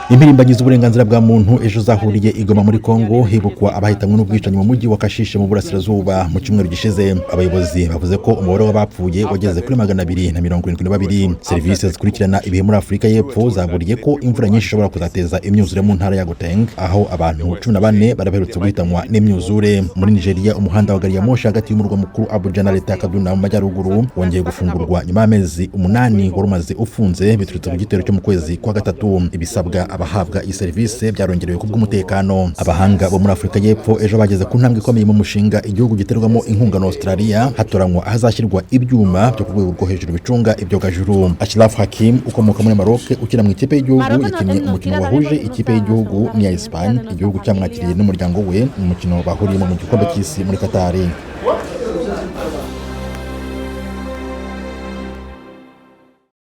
Impirimbanyi z'uburenganzira bwa muntu ejo zahuriye i Goma muri Kongo, hibukwa abahitanywe n'ubwicanyi mu mujyi wa Kashishe mu burasirazuba mu cyumweru gishize. Abayobozi bavuze ko umubare w'abapfuye wageze kuri 272. Serivisi zikurikirana ibihe muri Afurika y'Epfo zaburiye ko imvura nyinshi ishobora kuzateza imyuzure mu ntara ya Gauteng, aho abantu 14 bari baherutse guhitanwa n'imyuzure. Muri Nigeria, umuhanda wa gari ya moshi hagati y'umurwa mukuru Abuja na leta ya Kaduna mu majyaruguru wongeye gufungurwa nyuma y'amezi 8 wari umaze ufunze, biturutse ku gitero cyo mu kwezi kwa gatatu. Ibisabwa abahabwa iyi serivisi byarongerewe ku bw'umutekano. Abahanga bo muri Afurika y'Epfo ejo bageze ku ntambwe ikomeye mu mushinga igihugu giterwamo inkunga na Australia, hatoranywa ahazashyirwa ibyuma byo ku rwego rwo hejuru bicunga ibyogajuru. Achraf Hakimi ukomoka muri Maroc ukina mu ikipe y'igihugu Maroc no yakinnye no umukino quiere wahuje darle ikipe y'igihugu n'iya Espagne, igihugu cyamwakiriye n'umuryango we, mu mukino bahuriyemo mu gikombe cy'isi muri Katari.